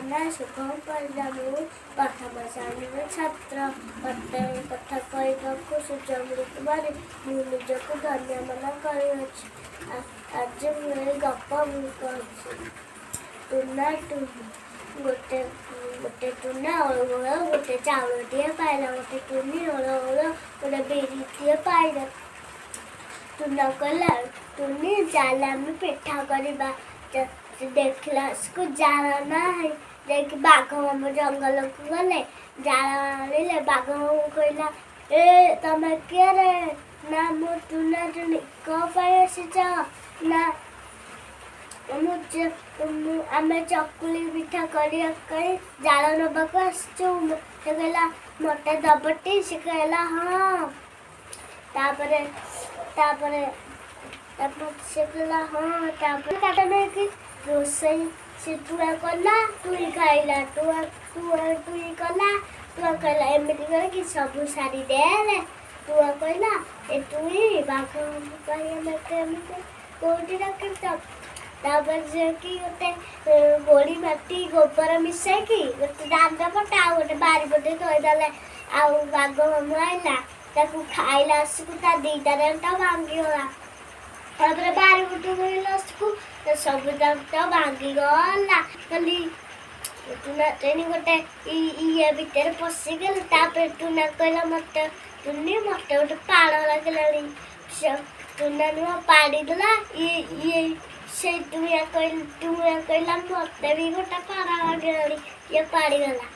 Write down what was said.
ନାଁ ଶୁଭମ ପରିଡ଼ା। ମୁଁ ପ୍ରଥମ ଶ୍ରେଣୀର ଛାତ୍ର। ମୋତେ କଥା କହିବାକୁ ସୁଯୋଗ ମିଳିଥିବାରୁ ମୁଁ ନିଜକୁ ଧନ୍ୟ ମନେ କରିଅଛି। ଆଜି ମୁଁ ଏଇ ଗପ ମୁଁ କହୁଛି। ଟୁନା ଟୁନି। ଗୋଟେ ଗୋଟେ ଟୁନା ଓଳ ଓଳ ଗୋଟେ ଚାଉଳଟିଏ ପାଇଲା। ଗୋଟେ ଟୁନି ଓଳ ଓଳ ଗୋଟେ ବିରିଟିଏ ପାଇଲା। ଟୁନା କହିଲା, ଟୁନି, ଚାଲ ଆମେ ପିଠା କରିବା। ଦେଖିଲା ବେଳକୁ ଜାଳ ନାହିଁ। ଯାଇକି ବାଘ ମାମୁଁ ଜଙ୍ଗଲକୁ ଗଲେ, ଜାଳ ଆଣିଲେ। ବାଘ ମାମୁଁ କହିଲା, ଏ ତମେ କିଏ ରେ? ନା, ମୁଁ ଟୁନା ଟୁନି। କଣ ପାଇଁ ଆସିଛ? ନା, ମୁଁ ଆମେ ଚକୁଳି ପିଠା କରିବା ପାଇଁ ଜାଳ ନେବାକୁ ଆସିଛୁ। ସେ କହିଲା, ମତେ ଦବଟି? ସେ କହିଲା, ହଁ। ତାପରେ ତାପରେ ତାପରେ ସେ କହିଲା, ହଁ। ତାପରେ କାଟ ନେଇକି ରୋଷେଇ ସେ ଟୁଆ କଲା, ଟୁଇ ଖାଇଲା। ଟୁଆ ଟୁଆ ଟୁଇ କଲା, ଟୁଆ କହିଲା। ଏମିତି କରିକି ସବୁ ସାରିଦେଲେ। ଟୁଆ କହିଲା, ଏ ଟୁଇ, ବାଘ ପାଇଁ ଆମେ କେମିତି କୋଉଠି ରଖିଛ? ତାପରେ ଯାଇକି ଗୋଟେ ଗୋଡ଼ି ମାଟି ଗୋବର ମିଶେଇକି ଗୋଟେ ଦାଣ୍ଡ ପଟେ ଆଉ ଗୋଟେ ବାରିପଟେ ଥୋଇଦେଲେ। ଆଉ ବାଘ ମାମୁଁ ଆଇଲା, ତାକୁ ଖାଇଲା ଆସିକୁ ତା ଦିଟା ଦାନ୍ତ ଭାଙ୍ଗିଗଲା। ତାପରେ ବାରିପଟୁ ଗଲା ଆସିକୁ ସବୁ ଦାନ୍ତ ଭାଙ୍ଗିଗଲା। ଖାଲି ଟୁନା ଟୁନି ଗୋଟେ ଇଏ ଭିତରେ ପଶିଗଲେ। ତାପରେ ଟୁନା କହିଲା, ମତେ ଟୁନି, ମତେ ଗୋଟେ ପାଳ ଲାଗିଲାଣି। ସେ ଟୁନା ନୁହଁ ପାଡ଼ିଦେଲା। ଇଏ ଇଏ ସେଇ ଟୁଇଆ କହିଲା, ଟୁଇଆ କହିଲା, ମତେ ବି ଗୋଟେ ପାଳ ଲାଗିଲାଣି। ଇଏ ପାଡ଼ିଗଲା।